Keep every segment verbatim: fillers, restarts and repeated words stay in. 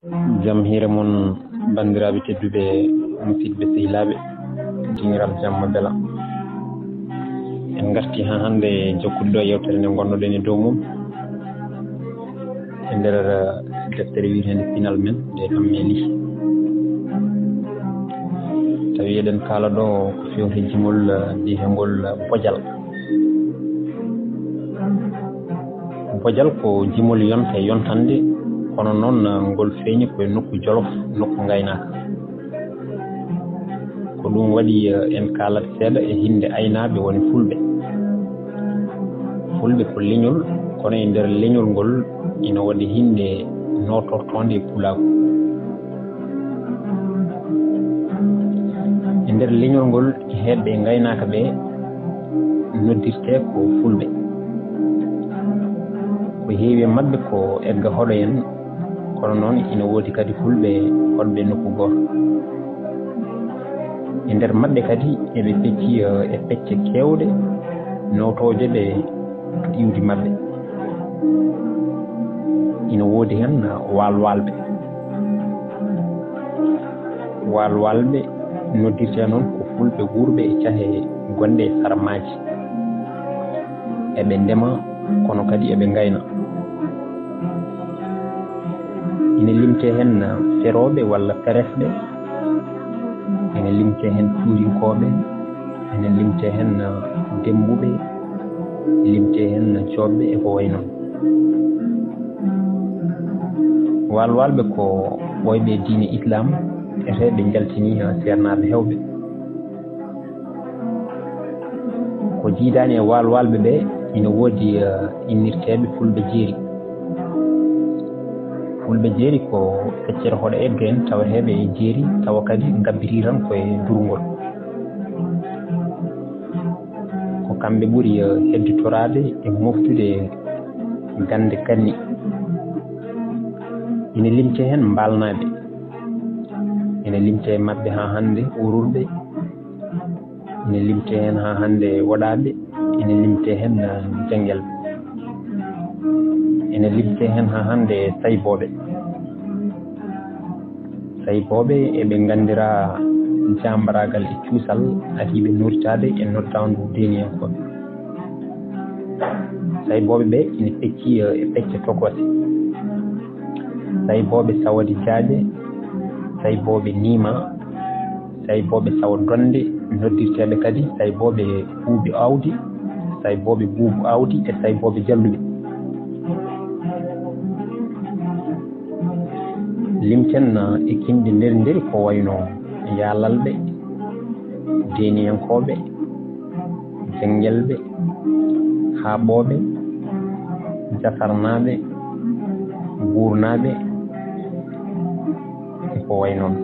Jam hiire mon, banndiraaɓe tedduɓe, musidɓe sehilaaɓe, dingiral jamma bela. En ngarti haa hannde jokkude ɗo yewtere nde ngonnoɗen e dow mum e nder, eh, deftere wiyeteende Pinal Men nde Hammee Lih. Tawi eɗen kaala ɗo ko fewte jimol, eh, biyetengol, eh, bojal. Bojal ko jimol yonta e yontande, kono noon, eh, ngol feeñi ko e nokku Jolof, nokku ngaynaaka. Ko ɗum waɗi, eh, en kaalat seeɗa e hinnde aynaaɓe woni Fulɓe. Fulɓe ko leñol, kono e nder leñol ngol ina waɗi hinnde nootortoonde e pulaagu. E nder leñol ngol, heewɓe e ngaynaaka ɓe noddirtee ko Fulɓe. Ko heewi e maɓɓe ko egga hoɗo en, kono noon ina woodi kadi Fulɓe hoɗɓe nokku gooto. E nder maɓɓe kadi eɓe pecci, eh, e pecce keewɗe nowtooje ɓe iwdi maɓɓe. Ina woodi heen waalwaalɓe. Waalwaalɓe noddirtee noon ko Fulɓe wuurɓe e cahe gonɗe e sarmaaji. Eɓe ndema, kono kadi eɓe ngayna. Ina limtee heen ferooɓe walla feresɓe, ina limtee heen tuurinkooɓe, ina limtee heen demmbuɓe, limtee heen joobɓe e ko wayi noon. Waalwaalɓe ko ɓooyɓe e diine Islaam, etee ɓe njaltinii seernaaɓe heewɓe. Ko jiidaani e waalwaalɓe ɓe, ina woodi, eh, innirteeɓe Fulɓe Jeeri. Fulɓe Jeeri ko feccere hoɗo egga en, tawateeɓe e Jeeri, tawa kadi ngabbitii tan ko e durngol. Ko kamɓe ɓuri, eh, hedditoraade e moftude gannde ganni. Ina limtee heen mbaalnaaɓe, ina limtee maɓɓe haa hannde ururɓe, ina limtee heen haa hannde woɗaaɓe, ina limtee heen, eh, janngelɓe, ina limtee heen haa hannde saybooɓe. Saybooɓe eɓe nganndiraa jaambaraagal e cuusal, adiiɓe nodditaade e noddaandu deeniyankooɓe. Saybooɓe ɓe ina pecci, eh, e pecce tokose. Saybooɓe sawadi jaaƴe, saybooɓe niima, saybooɓe sawa donde, noddirteeɓe kadi saybooɓe buubi aawdi, saybooɓe buubu aawdi e saybooɓe jalluɓe. Limten e kinɗe nder nderi ko wayno yaalalɓe, deeniyankooɓe, janngelɓe, haaɓooɓe, jasarnaaɓe, guurnaaɓe, e ko way noon.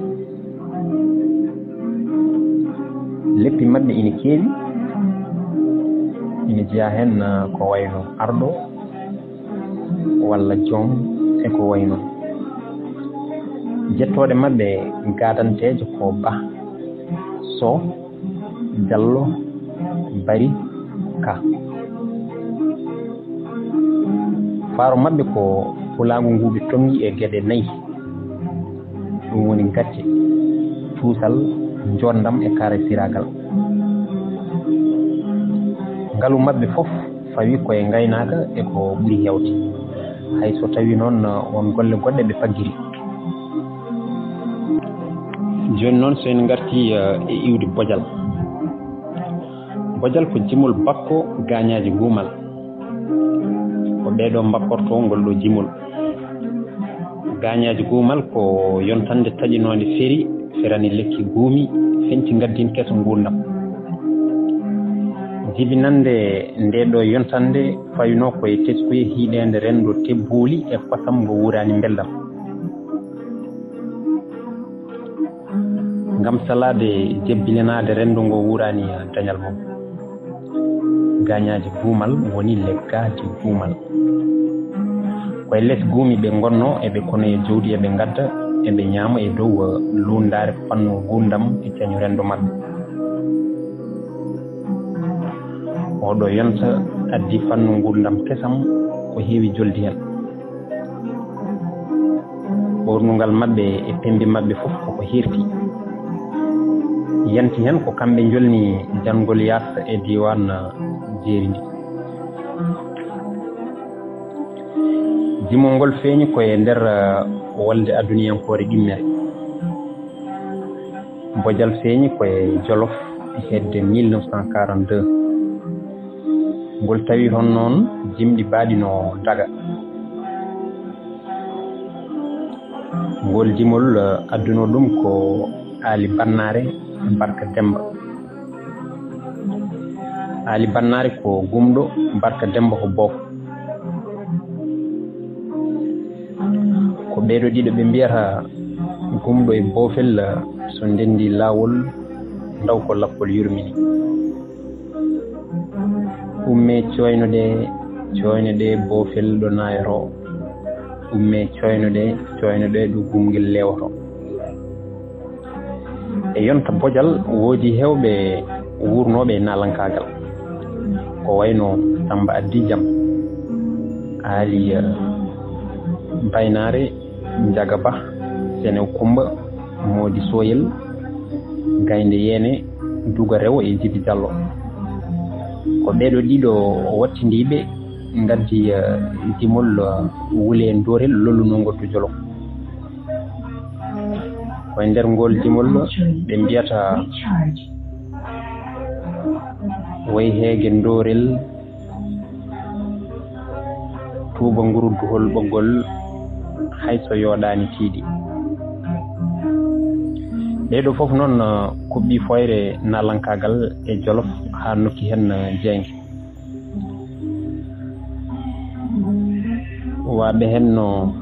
Leppi maɓɓe ina keewi, ina jeyaa heen ko wayno arɗo walla joom e ko way noon. Jettooɗe maɓɓe gaadanteeje ko Bah, Soh, Jallo, Bari, Ka. Faaro maɓɓe ko pulaagu ngu ɓe tonngi e geɗe nayi. Ɗum woni gacce, cuusal, njoonndam e kaaraysiraagal. Ngalu maɓɓe fof fawi ko e ngaynaaka e ko ɓuri heewde, hay so tawii noon won golle goɗɗe ɓe paggiri. Jooni noon, so en ngartii, eh, e iwdi bojal. Bojal ko jimol bakko gaañaaji guumal. Ko ɓee ɗoo mbakkortoo ngol ɗoo jimol. Gaañaaji guumal ko yontannde taƴinoonde feri, ferani lekki guumi, fenti ngaddin keso nguurndam. Jibinannde ndee ɗoo yontannde fawinoo ko e teskuye hiiɗeende renndo tebbooli e kosam ngo wuuraani mbeldam. Ngam salaade jebbilinaade renndo ngo wuuraani dañal mum. Gaañaaji guumal woni leggaaji guumal. Ko e les guumi ɓe ngonnoo, eɓe konoya jawdi, eɓe ngadda, eɓe ñaama e dow luunndaare fannu nguurndam e cañu renndo maɓɓe. Oɗo yonta addi fannu nguurndam kesam ko heewi joldi heen. Ɓoornungal maɓɓe e pemmbi maɓɓe fof koko hirti. Yanti heen ko kamɓe njolni janngol yaas e diiwaan Jeeri ndi. Jimol ngol feeñi ko e nder, eh, wolde aduniyankoore ɗimmere. Bojal feeñi ko e Jolof e hedde mille neuf cent quarante-deux. Ngol tawi toon noon jimɗi baaɗi no daga. Ngol jimol, eh, adduno ɗum ko Aali Bannaare Barka Demba. Aali Bannaare ko gumɗo, Barka Demba ko boofo. Ko ɓeeɗo ɗiɗo ɓe mbiyata gumɗo e boofel, so ndenndi laawol, ndaw ko lappol yurmini. Ummee cooyno ɗe, cooyno ɗe boofel ɗo naayotoo. Ummee cooyno ɗe, cooyno ɗe ɗo gumgel lewotoo. E yonta bojal woodi heewɓe wuurnooɓe e naalankaagal. Ko wayno Samba Addi Jam, Aali, eh, Baynaare, Njaga Bah, Senew Kumba, Moodi Sooyel, Gaynde Yeene, Duga Rewo e Jibi Jallo. Ko ɓeeɗo ɗiɗo wattindiiɓe ngaddi, eh, jimol, eh, Wule Ndoorel lollunoo ngol to Jolof. Ko e nder ngol jimol ɓe mbiyata way heege ndoorel, tuuba nguru duhol ɓoggol, hay so yooɗaani tiiɗi. Ɗee ɗoo fof noon, uh, kuɓɓi fooyre naalankaagal e Jolof haa nokki heen, uh, jeynge. Waaɓe heen no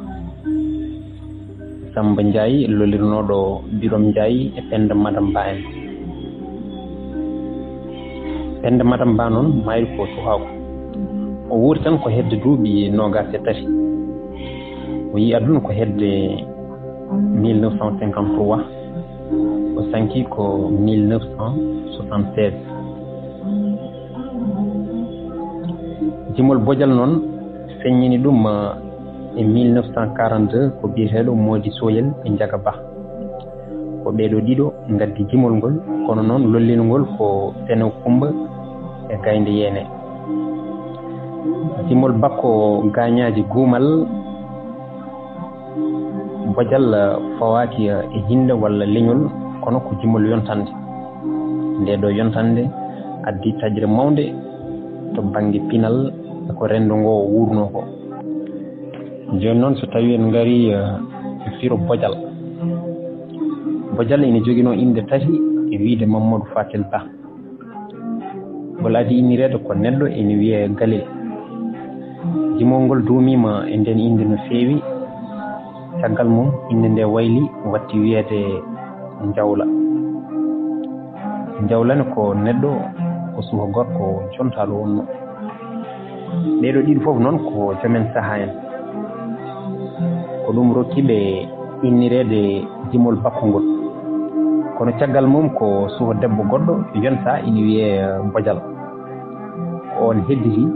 Samba Ndiaye, lollirnooɗo Birom Ndiaye e Penda Madam Ba en. Penda Madam Ba noon, mayri ko suhaaku. O wuuri tan ko hedde duuɓi noogaas e tati. O yii aduna ko hedde mille neuf cent cinquante-trois. O sanki ko mille neuf cent soixante-seize. Jimol Bojal noon feññini ɗum, eh, e mille neuf cent quarante-deux ko biyeteeɗo Moodi Sooyel e Njaga Bah. Ko ɓeeɗo ɗiɗo ngaddi jimol ngol, kono noon lollino ngol ko Senew Kumba e Gaynde Yeene. Jimol Bakko Gaañaaji Guumal, Bojal, eh, fawaaki, eh, e hinnde walla leñol, kono ko jimol yontannde. Ndee ɗoo yontannde addi taƴre mawnde to bannge pinal e ko renndo ngoo wuurnoo ko. Jooni noon, so tawii en ngarii, eh, e firo Bojal. Bojal ina joginoo innde tati e wiyde Mamadou Fatel Ba. Ngol adii innireede ko neɗɗo ina wiyee Galel. Jimol ngol duumiima e ndeen innde no feewi. Caggal mum, innde ndee wayli, watti wiyeede Njawla. Njawla ne ko neɗɗo, ko suka gorko jontaaɗo wonnoo. Ɓee ɗoo ɗiɗi fof noon ko joom en sahaa en. Ko ɗum rokki ɓe innireede jimol Bakko ngol. Kono caggal mum ko suka debbo goɗɗo yontaa ina wiyee, eh, Bojal. Ko oon hedditi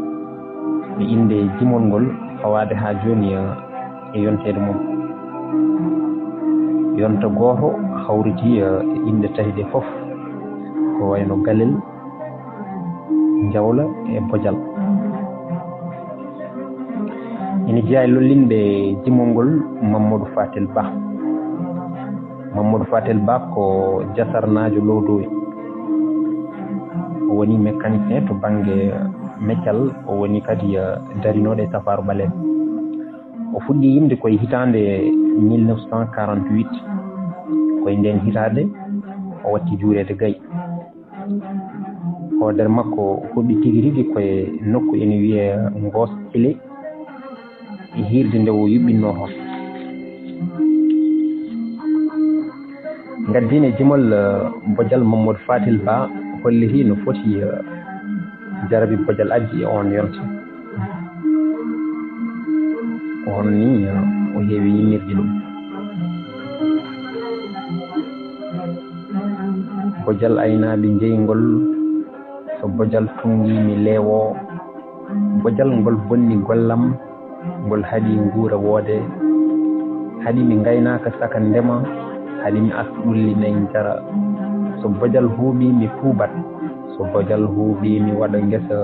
e innde jimol ngol fawaade haa jooni, eh, e yonteede mum. Yonta gooto hawriti, eh, e inɗe tati ɗe fof, ko wayno Galel, Njawla e Bojal. Ina jeyaa e lollinɓe jimol ngol Mamadou Fatel Ba. Mamadou Fatel Ba ko jasarnaajo Lowdoy. O woni mécanicien to bannge meccal, o woni kadi, eh, darinooɗo e safaaru ɓaleeɓe. O fuɗɗii yimde ko e hitaande mille neuf cent quarante-huit. Ko e ndeen hitaande o watti juureede Gay. Hoodere makko huɓɓi tigi rigi ko e nokku ene wiyee Ngoos Cile, e hiirde nde o yuɓɓinnoo toon. Ngaddiino e jimol, eh, Bojal, Mamadou Fatel Ba hollitii no foti, eh, jarabi Bojal addi e oon yonta. Ko hono nii, eh, o heewi yinnirde ɗum. Bojal aynaaɓe njeyngol, so Bojal tunngii mi leewoo. Bojal ngol bonni gollam, ngol haɗi nguura woode. Haɗi mi ngaynaaka saka ndema, haɗi mi as ɓulli nayi njara. So bojal huuɓii mi tuubat, so bojal huuɓii mi waɗa ngesa,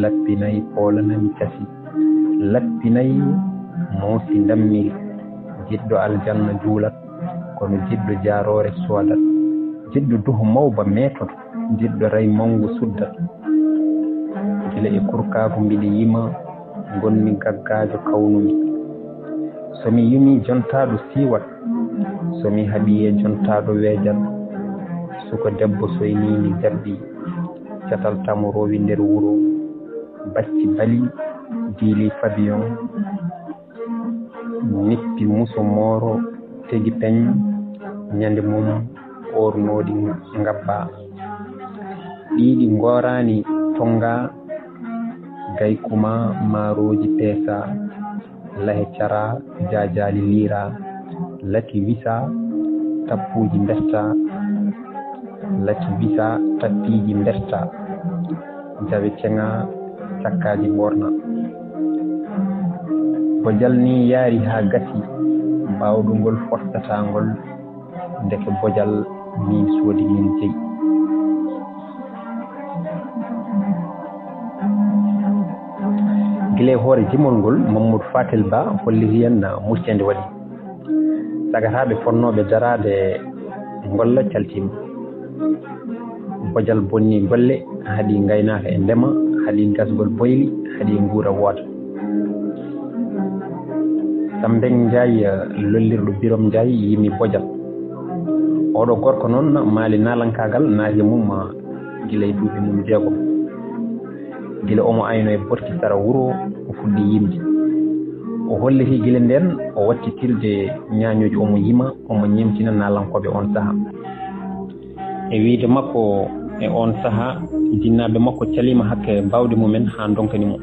lappi nayi poolana mi casi. Lappi nayi moosi ndammiri, jiɗɗo aljanna juulat, kono jiɗɗo jaaroore soodat. Jiɗɗo duho mawba meetoto, jiɗɗo ray mawngo suddat. Gila e kurkaagu mbiɗa yima, ngonmi gaggaajo kawnumi. So mi yimii jontaaɗo siiwat, so mi haɓii e jontaaɗo weejat. Suka debbo soynii mi jaɓɓii, catal tamoroowi nder wuro. Bacci bali, diili fabiyon, nippi muso mooro, tegi peñ, ñande mum oornooɗi ngabba. Ɗiiɗi ngooraani tonnga, gaykuma maarooji peesa, lahe cara, jaajaali liira, laki wisa, tappuuji mberta, laki wisa, tappiiji mberta, jawe ceŋa, cakkaaji ɓoorna. Bojal ni yaari haa gasi, baawɗo ngol fottata ngol, ndeke bojal min soodi min jeyi. Gila e hoore jimol ngol, Mamadou Fatel Ba holliri en, ah, muccande waɗi. Sagataaɓe fonnooɓe daraade ngolla caltiima. Bojal bonni golle, haɗi ngaynaaka e ndema, haɗi gasgol boyli, haɗi nguura wooda. Samben Njaay, eh, lollirɗo Birom Njaay yimi bojal. Oɗo gorko noon maali naalankaagal naati mum, ah, gila e duuɓi mum jeegom. Gila omo ayno e borti sara wuro, o fuɗɗi yimde. O holliti gila nden o wattitirde ñaañooji, omo yima, omo ñemtina naalankooɓe on saha. E wiide makko, e on saha, jinnaaɓe makko caliima hakke baawɗe mumen haa ndonkani mo.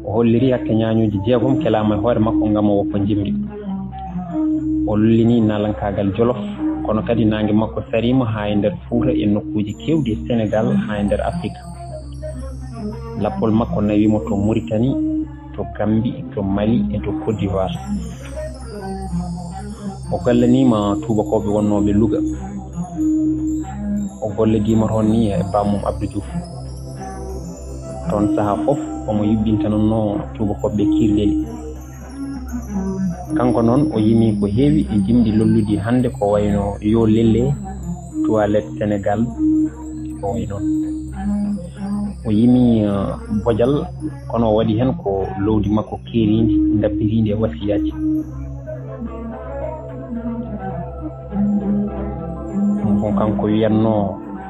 O holliri hakke ñaañooji jeegom kelaama e hoore makko ngam o woppa njimri. O lullini naalankaagal Jolof, kono kadi naange makko sariima haa e nder Fuuta e nokkuuji keewɗi e Senegaal haa e nder Afrik. Lappol makko nawi mo to Muritani, to Gambi, to Mali e to Côte d'Ivoire. O gollaniima tuubakooɓe wonnooɓe Louga. O gollodiima toon ni e bammum Abdou Diouf. Toon sahaa fof omo yuɓɓintanannoo tuubakooɓe kiirleli. Kanko noon o yimi ko heewi e jimɗi lolluɗi hannde ko wayno yo lelle, toilette Sénégal, ko wayi noon. O yimi, eh, bojal, kono o waɗi heen ko lowdi makko keeriindi, ndappiriindi e wasiyaaji. Ɗum ko kanko wiyatnoo,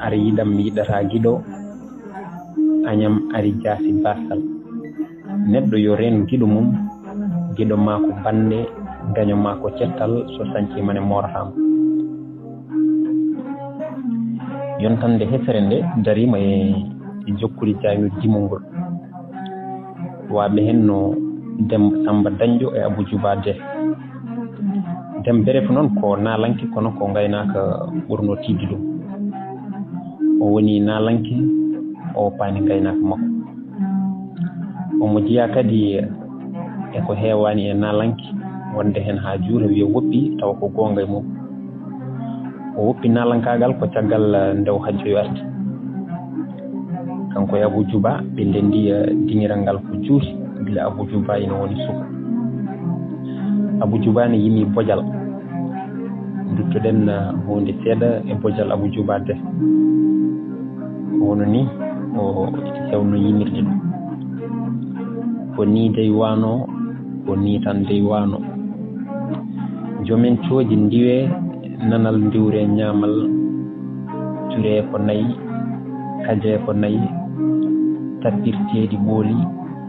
"Ara yiɗam mi yiɗataa giɗo, añam ari jaasi baasal." Neɗɗo yo reen giɗo mum, giɗo maa ko bannde, gaño maa ko cettal, so sañciima ne moorataa mo. Yontande hesere nde dariima e, e jokkude jaañude jimol ngol. Waaɓe heen no Demba Samba Dañjo e Abou Djouba Deh. Dem Beref noon ko naalanke, kono ko ngaynaaka ɓurnoo tiiɗde ɗum. O woni naalanke, o woppaani ngaynaaka makko. Omo jeyaa kadi e ko heewaani e naalanke, wonde heen haa juuta wiya woppi, tawa ko goonga e mum. O woppi naalankaagal ko caggal nde o hajjoyo arti. Kanko e Abou Djouba, ɓe ndenndi, eh, diŋiral ngal ko juuti, gila Abou Djouba ina woni suka. Abou Djouba ne yimi bojal. Nduttoɗen, eh, huunde seeɗa e bojal Abou Djouba Deh. Ko hono ni o, o fewno yimirde ɗum. Ko ni dey waano, ko ni tan dey waano. Jomen cooji ndiwe, nanal ndiwre ñaamal, jure ko nayi, kaje ko nayi, tappirteeɗi ɓooli,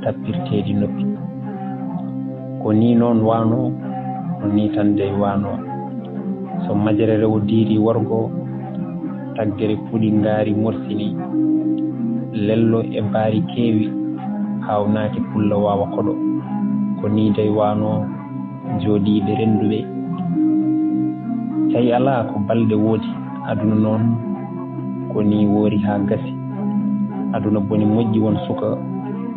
tappirteeɗi noppi. Ko ni noon waano, ko ni tan dey waano. So majere rewo diiri worgo, taggere puɗi ngaari morsini, lello e baari keewi, haawnaaki pulla waawa koɗo. Ko ni dey waano, jooɗiiɓe rennduɓe. Tawi alaa ko balɗe woodi, aduna noon ko ni woori haa gasi. Aduna boni moƴƴi won suka,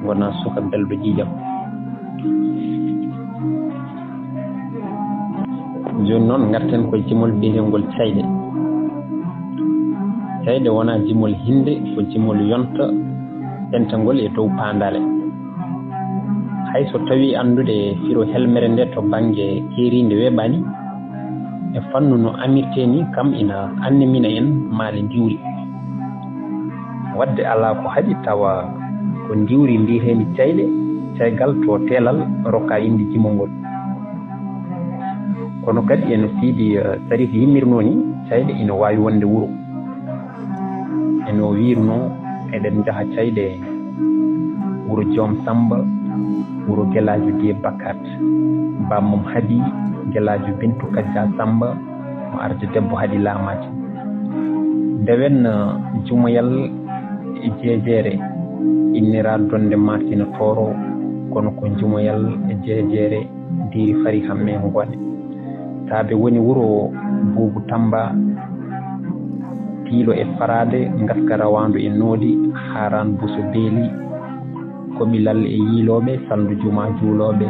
ngona suka belɗo ƴiiƴam. Jooni noon, ngarten ko e jimol biyetengol cayɗe. Cayɗe wonaa jimol hinnde, ko jimol yonta, ɓentangol e dow paandale. Hay so tawii anndude firo helmere nde to bannge keeriinde weeɓaani, e fannu no amirtee nii, kam ina annimina en maale ndiwri. Waɗde alaa ko haɗi tawa ko ndiwri mbiyeteendi cayɗe, caygal to teelal rokkaa innde jimol ngol. Kono kadi, e no Siidi, eh, Sarif yimmirnoo nii, cayɗe ina waawi wonde wuro. E no wiirnoo, eɗen njaha cayɗe wuro Joom Sammba, wuro Gelaajo Diye Bakkat, bammum Habi, Gelaajo Bintu Kajja Sammba, mo arde debbo Habi Laamaati. Ndewen, eh, jumoyal e jeejeere inniraade Donde Maasina Tooro, kono ko jumoyal e jeejeere Diiri Fari Hamme Ngoone. Taabe woni wuro Buubu Tamba, Tiilo e Faraade, Ngaska Rawaandu e Noodi, Haaraan Buso Beeli, Koɓilal e Yiilooɓe, Salndu Jumaa Juulooɓe,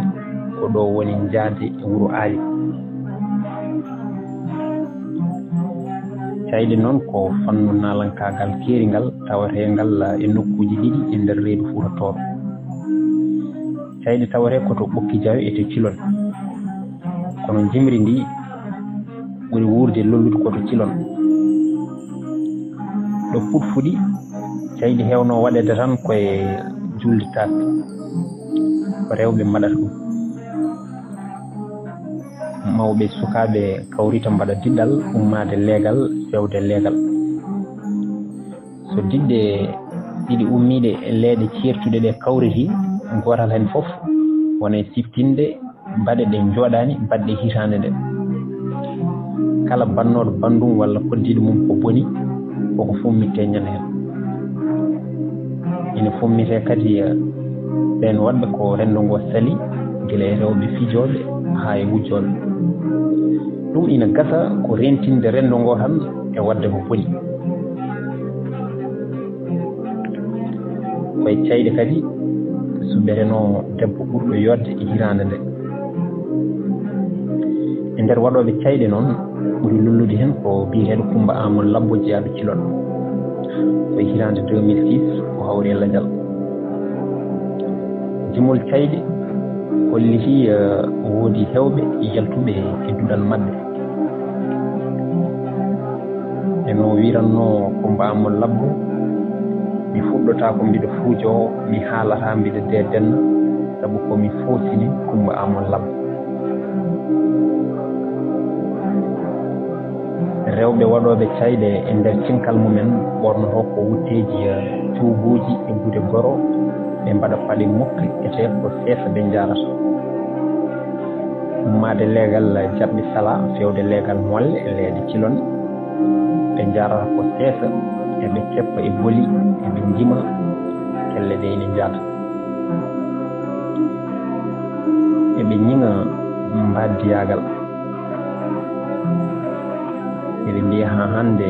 ko ɗo woni njaade e wuro Aali. Cayɗe noon ko fannu naalankaagal keeringal tawateengal e nokkuuji ɗiɗi e nder reedu Fuuta Tooro. Cayɗe tawatee ko to Ɓokki Jawe e to Cilon. Kono njimri ndi ɓuri wuurde lollude ko to Cilon. Ɗo Put fuɗi, cayɗe heewno waɗeede tan ko e julde taaske. Ko rewɓe mbaɗata ɗum. Mawɓe, sukaaɓe kawrita mbaɗa diɗɗal ummaade leegal, fewde leegal. So diɗɗe ɗiɗi ummiiɗe e leeɗe ceertuɗe ɗe kawriti, gootal heen fof wona e siftinde baɗe ɗe njooɗaani baɗɗe hitaande nde. Kala bannooɗo banndum walla koddiiɗo mum ko boni, koko fummittee ñande heen. Ina fummitee kadi, eh, ɓeen waɗɓe ko renndo ngoo sali, gila e rewɓe fijooɓe haa e wujjooɓe. Ɗum ina gasa ko rentinde renndo ngoo tan e waɗde ko boni. Ko e cayɗe kadi suɓetenoo debbo ɓurɗo yooɗde e hitaande nde. E nder waɗooɓe cayɗe noon, ɓuri lollude heen ko biyeteeɗo Kummba Aamadu Labbo, jeyaaɗo Cilon. Ko e hitaande deux mille six, o hawri e lajal. Jimol cayɗe hollitii, eh, woodi heewɓe yaltuɓe e duɗal maɓɓe. E no wiiratnoo Kummba Aamadu Labbo, "Mi fuɗɗotaako mbiɗo fuujoowo, mi haalataa mbiɗo deedenna, sabu ko mi foosini Kummba Aamadu Labbo." Rewɓe waɗooɓe cayɗe e nder cinkal mumen ɓornotoo ko wutteeji, eh, cuubuuji e gude goro, ɓe mbaɗa paɗe mokki, etee ko seesa ɓe njaarata. Ummaade leegal Jaɓɓe Sala, fewde leegal Molle e leeɗe Cilon, ɓe njaarata ko seesa, eɓe ceppa e boli, eɓe njima, kelle ɗe ene njaada. Eɓe ñiŋa mbaaddiyaagal. Eɓe mbiya, "Haa hannde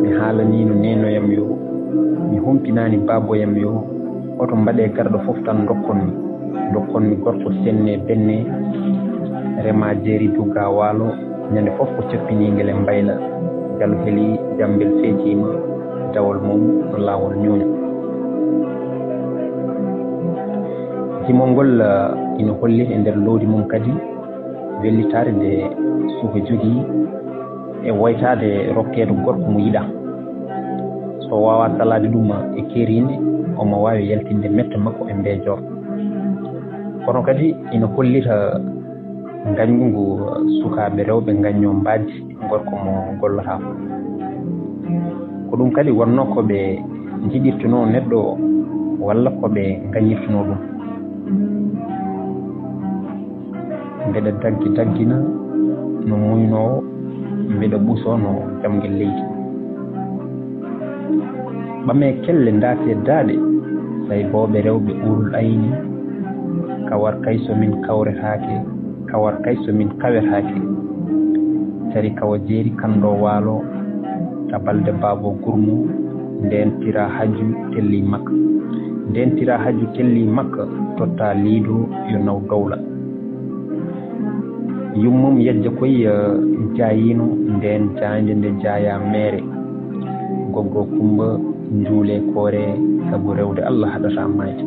mi haalaniino neenoyam yo, mi humpinaani baaboyam yo, hoto mbaɗe garɗo fof tan ndokkon mi. Ndokkon mi gorko senne benne, rema jeeri dugga waalo, ñande fof ko coppiniingel e mbayla, jalo heli, jambel feeciima, dawol mum no laawol ñuuña." Jimol ngol, eh, ina holli e nder loowdi mum kadi wellitaare nde suka jogii e woytaade rokkeede gorko mo yiɗaa. So waawaa salaade ɗum e keeriinde, omo waawi yaltinde mette makko e mbeejoor. Kono kadi ina hollita ngañgu ngu sukaaɓe rewɓe ngaññoo mbaadi gorko mo gollataa. Ko ɗum kadi wonnoo ko ɓe njiɗirtunoo neɗɗo o, walla ko ɓe ngañirtunoo ɗum. Mbeɗa daggi daggina no muynoowo, mbeɗa ɓusoo no jamngel leydi. Ɓamee kelle, ndaasee daaɗe, saybooɓe rewɓe uurul ayni, kawar kay so min kawretaake, kawar kay so min kawetaake. Cari kawa jeeri kanndo waalo, ta balde baabo gurmo, ndeentira haju telli makka. Ndeentira haju telli makka, totta liido yo naw dowla. Yummum yejja koy, eh, jaayiino ndeen jaaynde nde jaayaa meere. Goggo Kummba njuulee koore, sabu rewde Allah haɗataa maayde.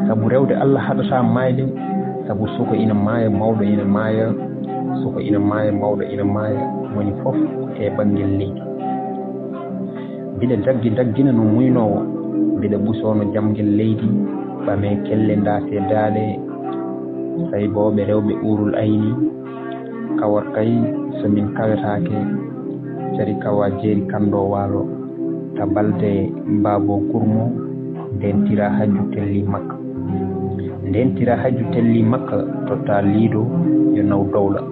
Sabu rewde Allah haɗataa maayde, sabu suko ina maaya, mawɗo ina maaya, suko ina maaya, mawɗo ina maaya, woni fof ko e banngel leydi. Mbiɗa daggi daggina no muynoowo, mbiɗa ɓusoo no jamngel leydi, ɓamee kelle ndaasee daaɗe, saybooɓe rewɓe uurul ayni, kawor kay so min kawetaake, cari kawa jeeri kanndo waalo, ta balde baabo gurmo, ndentira hajju telli makka. Ndentira hajju telli makka, totta liido yo naw dowla.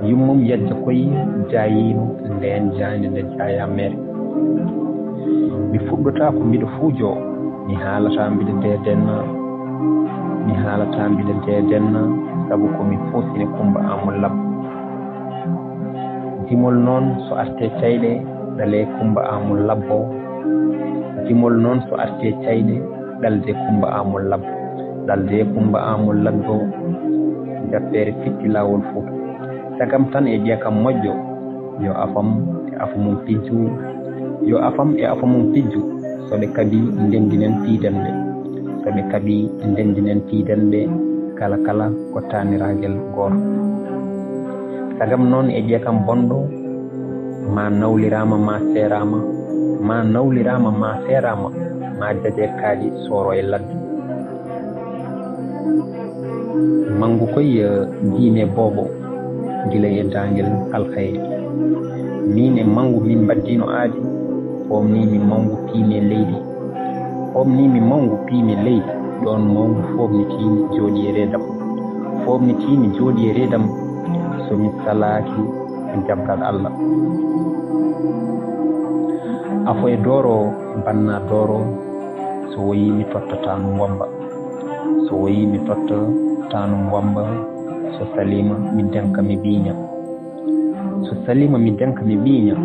Yummum yajja koy jaayiino ndeen jaaynde nde jaayaa mere. Mi fuɗɗotaa ko mbiɗo fuujoo, mi haalataa mbiɗo deedenna, mi haalataa mbiɗo deedenna, sabu ko mi foosine Kummba Aamol Labbo. Jimol noon so artee cayɗe, ɗalee Kummba Aamol Labbo. Jimol noon so artee cayɗe, ɗaldee Kummba Aamol Labbo. Ɗaldee Kummba Aamol Labbo, jappeere fitti laawol Fuuta. Cagam tan e ƴeekam moƴƴo, yo afam e afa mum pijju, yo afam e afa mum pijju, so ɓe kaɓii, ndenndinen piiden ɓe. So ɓe kaɓii, ndenndinen piiden ɓe, kala kala ko taaniragel gooto. Cagam noon e ƴeekam bonɗo, ma nawliraama, ma seeraama, ma nawliraama, ma seeraama, ma jaje kaaƴe sooro e ladde. Manngu koy, eh, diine boobo, gila e daangel alkhayri. Miin e manngu min mbaɗdiino aadi, foomniimi manngu piimi e leydi. Foomniimi manngu piimi e leydi, ɗoon manngu foomnitiimi jooɗi e reedam. Foomnitiimi jooɗi e reedam, so mi salaaki jabral Allah. Afo e dooro, banna dooro, so woyii mi totta taanum wamba. So woyii mi totta taanum wamba, so saliima mi denka mi biiña. So saliima mi denka mi biiña,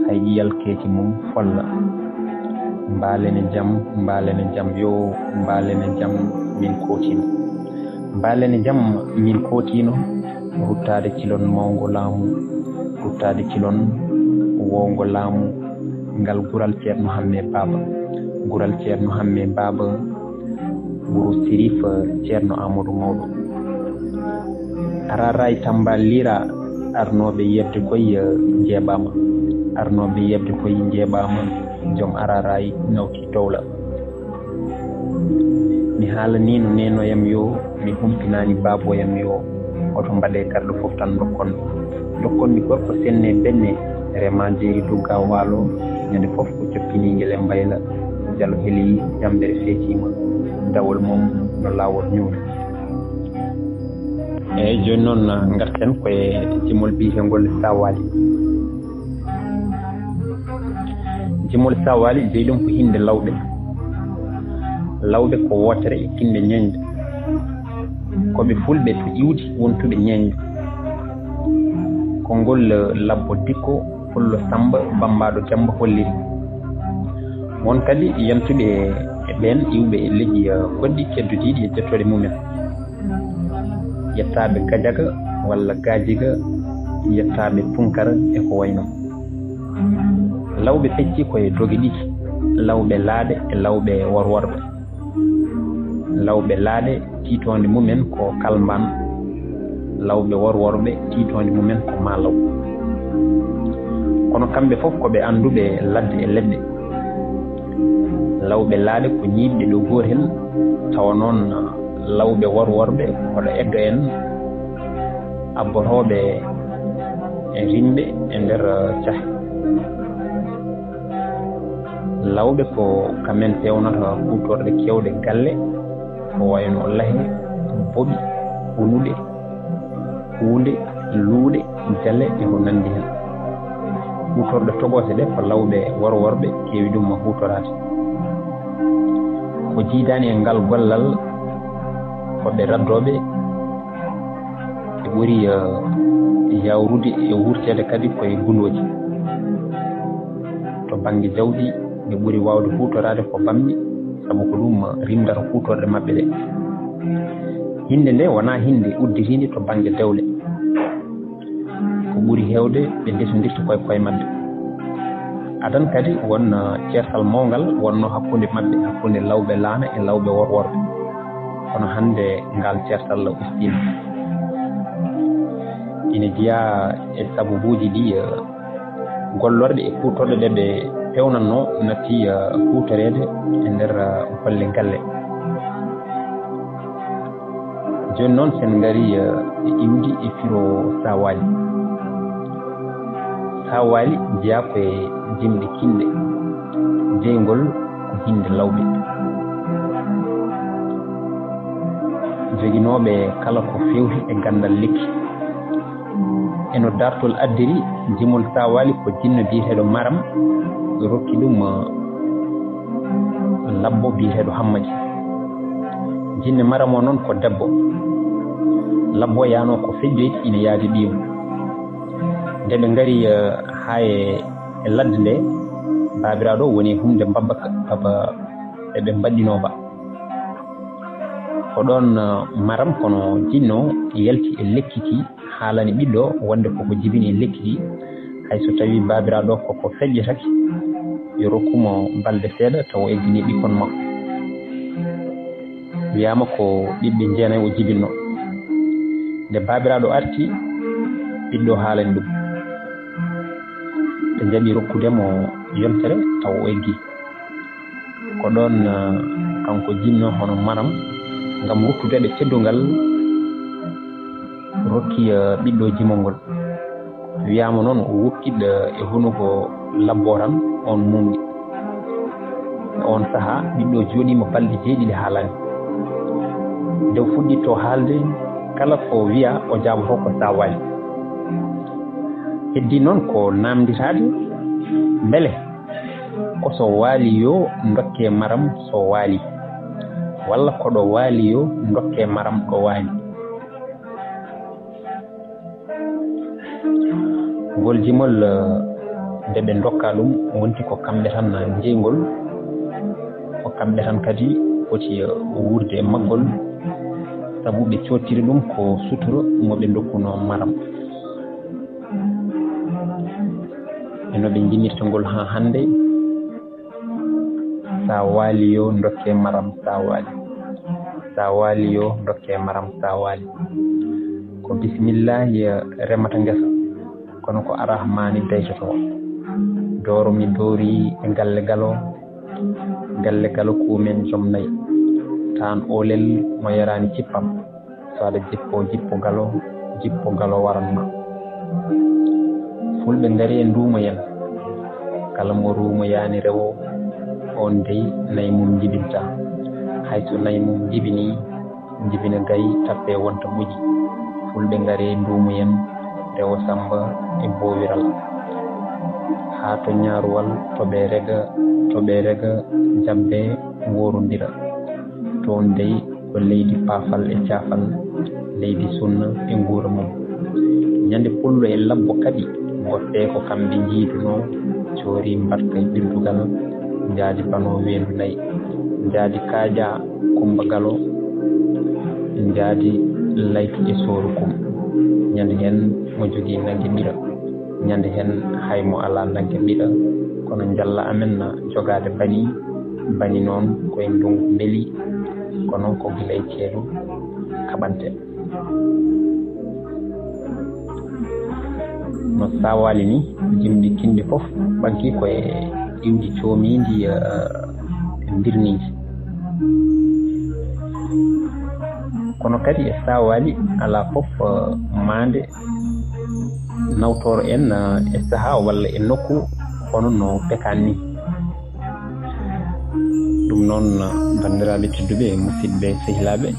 hay ƴiyal keeci mum folla. Mbaalene jam, mbaalene jam, yo mbaalene jam min kootino. Mbaalene jam min kootino, ruttaade cilon mawngo laamu, ruttaade cilon wowngo laamu, ngal gural Ceerno Hammee Baaba. Gural Ceerno Hammee Baaba, wuro Sirif Ceerno Aamadu Mawɗo. Araaraay Tamba Lira, arnooɓe yeɓde koy, eh, njeeɓaama. Arnooɓe yeɓde koy njeeɓaama, joom Araaraay nawti dowla. Mi haalanii no neenoyam yo, mi humpinaani baaboyam yo, hoto mbaɗe garɗo fof tan ndokkon. Ndokkon mi gorko senne benne, rema jeeri dugga waalo, ñande fof ko joppinii ngel e mbayla. Jalo heli jammbere feetiima, dawol mum no laawol ñuul. Eeyi, jooni noon, ngarten ko e jimol biyetengol Saawaali. Jimol Saawaali jeyi ɗum ko hinnde lawɓe. Lawɓe ko wootere e kinɗe ñeeñɗe. Ko ɓe fulɓe to iwdi wontuɓe ñeeñɗo. Ko ngol, eh, Labbo Dikko, Pullo Sammba, Bammbaaɗo Jammba holliri. Won kadi yantuɓe e ɓeen iwɓe e leƴƴi, eh, goɗɗi keddiiɗi e jettooɗe mumen. Yettaaɓe Gajaga walla Gaajiga, yettaaɓe Tunkara e ko wayi noon. Lawɓe pecci ko e doge ɗiɗi, lawɓe laaɗe e lawɓe worworɓe. Lawɓe laaɗe, tiitoonde mumen ko Kalmbaan, lawɓe worworɓe, tiitoonde mumen ko Maalaw. Kono kamɓe fof ko ɓe annduɓe ladde e leɗɗe. Lawɓe laaɗe ko ñiiɓɓe ɗo gootel, tawa noon lawɓe worworɓe ko ɗo eddo en, abbotooɓe e rimɓe e nder, eh, cahe. Lawɓe ko kamen peewnata kuutorɗe keewɗe galle, ko wayno lahe, boɓi, unuɗe, huunde, luuɗe, jale e ko nanndi heen. Huutorɗe togoose ɗe ko lawɓe worworɓe keewi ɗum huutoraade. Ko jiidaani e ngal gollal, ko ɓe raddooɓe, ɓe ɓuri, eh, yawrude e wuurteede kadi ko e gundooji. To bannge jawdi, ɓe ɓuri waawde huutoraade ko bammi, sabu ko ɗum rimndata huutorɗe maɓɓe ɗe. Hinnde nde wonaa hinnde udditiinde to bannge dewle. Ko ɓuri heewde ɓe ndesondirta koye koye maɓɓe. Adan kadi won, uh, ceertal mawngal wonnoo hakkunde maɓɓe, hakkunde lawɓe laana e lawɓe worworɓe. Kono hannde ngal ceertal ustiima. Ina jeyaa e sababuuji ɗi, uh, gollorɗe e kuutorɗe ɗe ɓe peewnatnoo natti, uh, huutoreede e nder, uh, golle galle. Jooni noon, sen ngari, eh, e iwdi e firo saawaali. Saawaali jeyaa ko e jimɗi kinɗe, jeyngol ko hinnde lawɓe. Joginooɓe kala ko feewti e ganndal lekki. E no daartol addiri, jimol saawaali ko jinno biyeteeɗo Maram, rokki ɗum, eh, labbo biyeteeɗo Hammadi. Jinne Maram o noon ko debbo. Labbo yaano ko fejjoyde ina yaadi ɗiimu. Nde ɓe ngari, eh, haa e, e ladde nde, baabiraaɗo woni humde mbabba ka, baba ɓe ɓe mbaɗɗinoo ba. Ko ɗoon, eh, Maram kono jinno yalti e lekki ki, haalani ɓiɗɗo wonde koko jibini e lekki ki, hay so tawii baabiraaɗo koko fejjotake, yo rokku mo balɗe seeɗa tawa o eggini ɓikkon makko. Wiyaama ko ɓiɓɓe jeenayi o jibinno. Nde baabiraaɗo arti, ɓiɗɗo haalani ɗum. Ɓe njaɓi rokkude mo yontere tawa o eggi. Ko ɗoon, eh, kanko jinno hono Maram, ngam ruttude ɓe teddungal, rokki, eh, ɓiɗɗo jimol ngol. Wiyaama noon o wukkiɗ, eh, e hunuko labbo tan, oon muumɗi. E oon sahaa, ɓiɗɗo jooɗiima balɗe jeeɗiɗi haalani. Nde o fuɗɗittoo haalde, kala ko wiya, o jaaboto ko saawaali. Heddii noon ko naamnditaade, mbele ko so waali yo ndokke Maram so waali, walla ko ɗo waali yo ndokke Maram ɗo waali. Ngol jimol, eh, nde ɓe ndokka ɗum, wonti ko kamɓe tan njeyngol, ko kamɓe tan kadi poti, eh, wuurde e maggol, sabu ɓe coottiri ɗum ko sutura mo ɓe ndokkunoo Maram. E no ɓe njinnirta ngol haa hannde, saawaali yo ndokke Maram saawaali. Saawaali yo ndokke Maram saawaali. Ko bismillaahi remata ngesa, kono ko arahmaani daytotoo. Dooro mi doori e galle galo, galle galo kuumen joom nayi. Taan oolel mo yaraani cippam. So aɗa jippoo, jippo galo, jippo galo waran ma. Fulɓe ngari e nduumoyen. Kala mo ruumoyaani rewo, oon dey nayi mum njibintaa. Hay so nayi mum njibinii, njibina gay tappee wonta ɓoji. Fulɓe ngari e nduumoyen, rewo Sammba e boowiral. Haa to ñaaruwal, to ɓe rega, to ɓe rega, jabbe ngoorondira. Toon dey ko leydi paafal e caafal, leydi sunna e nguura mum. Ñande pullo e labbo kadi, mbottee ko kamɓe njiidunoo, coori mbaɗka e ɓirdugal, njaadi banoo weendu nayi, njaadi kaaƴa Kummba Galo, njaadi laytu e sooru kum. Ñande heen mo jogii nagge ɓira, ñande heen hay mo alaa nagge ɓira, kono njalla amen na jogaade bani, bani noon koye ndungu mbeli, kono ko gila e ceeɗu kaɓante. No saawaali ni, jimɗi kinɗi fof ɓanki ko e iwdi coomiindi, eh, e mbirniindi. Kono kadi e saawaali alaa fof, eh, maande nawtooro en, eh, e sahaa walla e nokku hono no pekaan ni. Ɗum noon, banndiraaɓe tedduɓe, musidɓe, sehilaaɓe,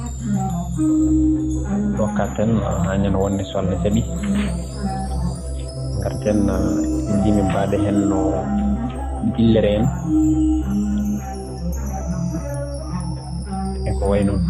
ɗo kalten, haa ñande wonde so Allah jaɓi, ngarten, jimi mbaɗe heen no dillere en e ko wayi noon.